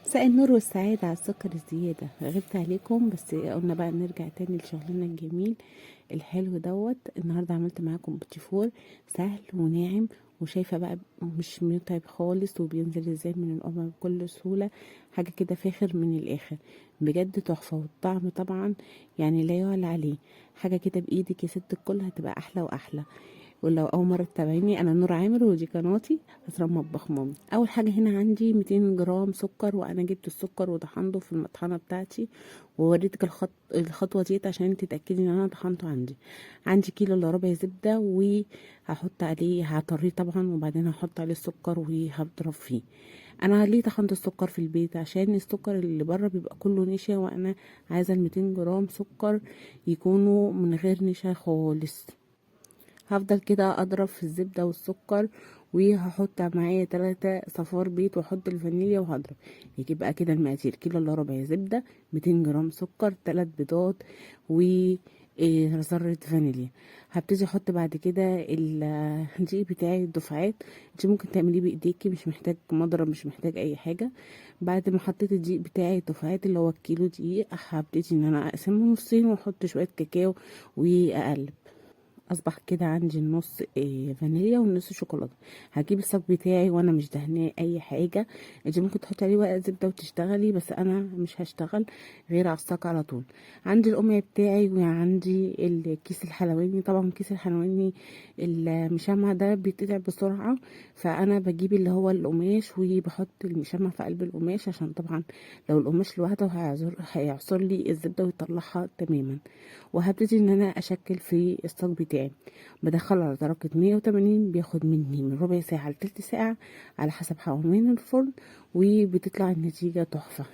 مساء النور والسعادة على السكر الزيادة. غبت عليكم بس قلنا بقى نرجع تاني لشغلنا الجميل الحلو دوت. النهاردة عملت معاكم بوتيفور سهل وناعم، وشايفة بقى مش متعب خالص، وبينزل ازاي من القمع بكل سهولة. حاجة كده فاخر من الاخر، بجد تحفة، والطعم طبعا يعني لا يعلى عليه. حاجة كده بايدك يا ست الكل هتبقى احلى واحلى. ولو اول مرة تتابعيني، انا نور عامر ودي قناتي اسرار مطبخ مامي. اول حاجة هنا عندي 200 جرام سكر، وانا جبت السكر وطحنته في المطحنه بتاعتي، ووريتك الخطوة ديت عشان تتاكدي ان انا طحنته. عندي كيلو الا ربع زبدة، وهحط عليه، هطريه طبعا، وبعدين هحط عليه السكر وهضرب فيه. انا ليه طحنت السكر في البيت؟ عشان السكر اللي بره بيبقى كله نشا، وانا عايزه ال 200 جرام سكر يكونوا من غير نشا خالص. هفضل كده اضرب في الزبدة والسكر، وهحط معايا 3 صفار بيض، واحط الفانيليا وهضرب. يجيب بقى كده المقادير: كيلو الا ربع زبدة، 200 جرام سكر، 3 بيضات، و ذرة فانيليا. هبتدي احط بعد كده الدقيق بتاعي الدفعات. انت ممكن تعمليه بايديكي، مش محتاج مضرب، مش محتاج اي حاجة. بعد ما حطيت الدقيق بتاعي الدفعات اللي هو الكيلو دقيق، هبتدي ان انا اقسمه نصين واحط شوية كاكاو واقلب. اصبح كده عندي النص فانيليا والنص شوكولاته. هجيب الصاج بتاعي وانا مش دهناه اي حاجة. انت ممكن تحطي عليه ورقة زبدة وتشتغلي، بس انا مش هشتغل غير على الصاج على طول. عندي القمع بتاعي وعندي الكيس الحلواني. طبعا كيس الحلواني المشمع ده بيتقطع بسرعة، فانا بجيب اللي هو القماش وبحط المشمع في قلب القماش، عشان طبعا لو القماش لوحده هيعصر لي الزبدة ويطلعها تماما. وهبتدي ان انا اشكل في الصاج بتاعي. بدخله على درجة 180، بياخد مني من ربع ساعة لتلت ساعة على حسب حوامين الفرن، وبتطلع النتيجة تحفة.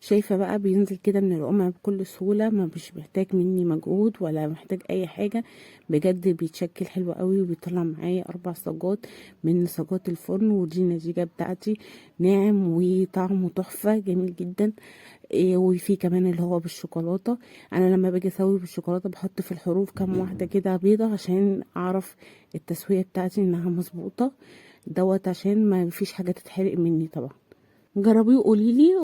شايفة بقى بينزل كده من القمع بكل سهولة، ما مش محتاج مني مجهود ولا محتاج اي حاجة. بجد بيتشكل حلو قوي، وبيطلع معايا 4 صاجات من صاجات الفرن، ودي النتيجة بتاعتي، ناعم وطعمه تحفة جميل جدا. وفي كمان اللي هو بالشوكولاتة. انا لما باجي اسوي بالشوكولاتة بحط في الحروف كام واحدة كده بيضة عشان اعرف التسوية بتاعتي انها مظبوطة دوت، عشان ما فيش حاجة تتحرق مني. طبعا جربيه وقوليلي.